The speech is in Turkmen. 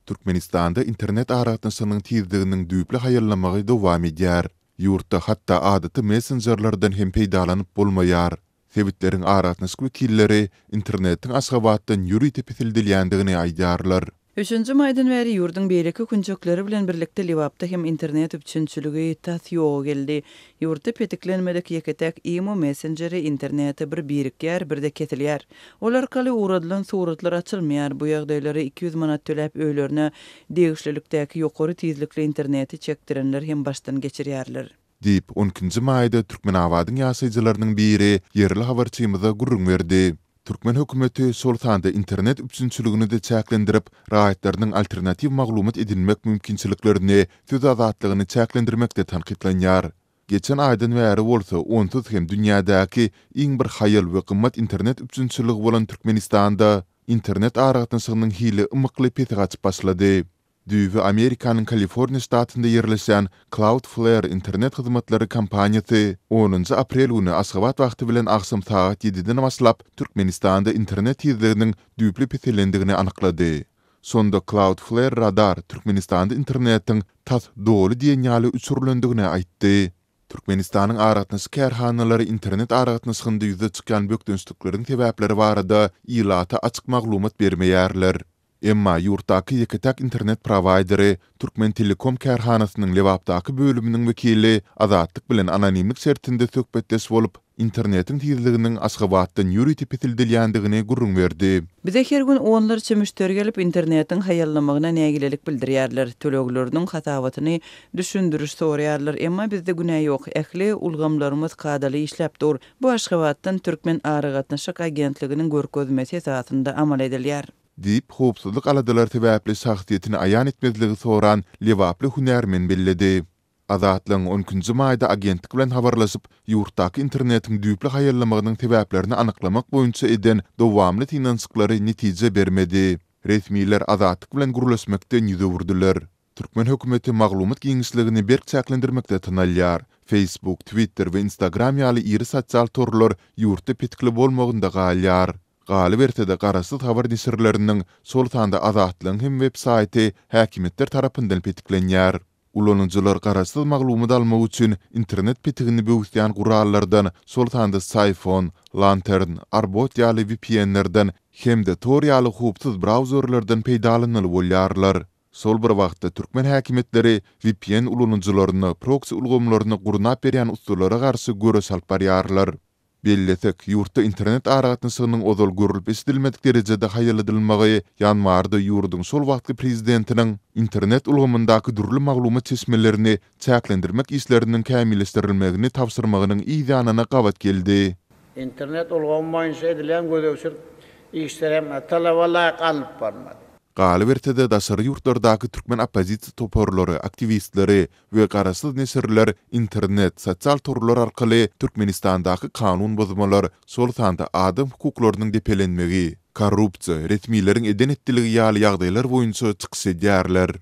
Türkmenistanda internet aragatnaşygynyň tizliginiň düýpli haýallamagy dowam edýär. Ýurtda hatda adaty messenjerlerden hem peýdalanyp bolmaýar. Sebitleriň aragatnaşyk wekilleri internetiň Aşgabatdan ýörite peseldilýändigini aýdýarlar. Üçünji maýdan bäri ýurduň beýleki künjekleri bilen birlikde Lebapda hem internet üpjünçiligi tas ýoga geldi. Ýurtda petiklenmedik ýeke-täk imo messenjeri internete bir birikýär, bir-de kesilýär. Ol arkaly ugradylan suratlar açylmaýar. Bu ýagdaýlary 200 manat töläp öýlerine degişlilikdäki ýokary tizlikli interneti çekdirenler hem başdan geçirýärler. Diýip, on ikinji maýda Türkmenabadyň ýaşaýjylarynyň biri ýerli habarçymyza gürrüň berdi. Türkmen hökümeti şol sanda internet üpjünçiligini-de çäklendirip, raýatlarynyň alternatiw maglumat edinmek mümkinçiliklerini, söz azatlygyny çäklendirmekde tankytlanýar. Geçen aýdan bäri bolsa onsuz hem dünýädäki iň bir haýal we gymmat internet üpjünçiligi bolan Türkmenistanda internet aragatnaşygynyň hili ymykly pese gaçyp başlady. Düýbi Amerikanyň Kaliforniýa ştatynda ýerleşýän Cloudflare internet hyzmatlary kompaniýasy onunjy aprel güni Aşgabat wagty bilen agşam sagat ýediden başlap Türkmenistanda internet tizliginiň düýpli peselendigini anyklady. Şonda Cloudflare Radar Türkmenistanda internetiň tas doly diýen ýaly öçürilendigini aýtdy. Türkmenistanyň aragatnaşyk kärhanalary internet aragatnaşygynda ýüze çykýan bökdençlikleriň sebäpleri barada ilata açyk maglumat bermeýärler. Emma ýurtdaky ýeke-täk internet prowaýderi Türkmentelekom kärhanasynyň Lebapdaky bölüminiň wekili Azatlyk bilen anonimlik şertinde söhbetdeş bolup, internetiň tizliginiň Aşgabatdan ýörite peseldilýändigini gürrüň berdi. Bize her gün onlarça müşderi gelip, internetiň haýallamagyna nägilelik bildirýärler, tölegleriniň hasabatyny, düşündiriş soraýarlar, emma bizde günä ýok, ähli ulgamlarymyz kadaly işläp dur. Bu Aşgabatdan Türkmenaragatnaşyk agentliginiň görkezmesi esasynda amal edilýär. Diýip, howpsuzlyk aladalary sebäpli şahsyýetini aýan etmezligi soran lebaply hünärmen belledi. Azatlygyň on ikinji maýda agentlik bilen habarlaşyp, ýurtdaky internetiň düýpli haýallamagynyň sebäplerini anyklamak boýunça eden dowamly synanyşyklary netije bermedi. Resmiler Azatlyk bilen gürleşmekden ýüz öwürdiler. Türkmen hökümeti maglumat giňişligini berk çäklendirmekde tanalýar. Facebook, Twitter we Instagram ýaly iri sosial torlar ýurtda petikli bolmagynda galýar. Galyberse-de, garaşsyz habar neşirleriniň, şol sanda Azatlygyň hem web saýty häkimiýetler tarapyndan petiklenýär. Ulanyjylar garaşsyz maglumat almak üçin internet petigini böwüsýän gurallardan, şol sanda Psiphon, Lantern, Arbot ýaly VPN-lerden hem-de Tor ýaly howpsuz brauzerlerden peýdalanmaly bolýarlar. Şol bir wagtda, türkmen häkimiýetleri vpn ulanyjylaryna proksi ulgamlaryny gurnap berýän ussalara garşy göreş alyp barýarlar. Bellesek, ýurtda internet aragatnaşygynyň ozal görlüp-eşidilmedik derejede haýalladylmagy ýanwarda ýurduň şol wagtky prezidentiniň internet ulgamyndaky dürli maglumat çeşmelerini çäklendirmek işleriniň kämilleşdirilmegini tabşyrmagynyň yz ýanyna gabat geldi. Internet ulgamy boýunça edilýän gözegçilik işleri hem talaba laýyk alnyp barylmady. Galyberse-de, daşary ýurtlardaky türkmen oppozisiýa toparlary, aktiwistleri we garaşsyz neşirler internet, sosial torlar arkaly Türkmenistandaky kanun bozmalar, şol sanda adam hukuklarynyň depelenmegi, korrupsiýa, resmileriň eden-etdiligi ýaly ýagdaýlar boýunça çykyş edýärler.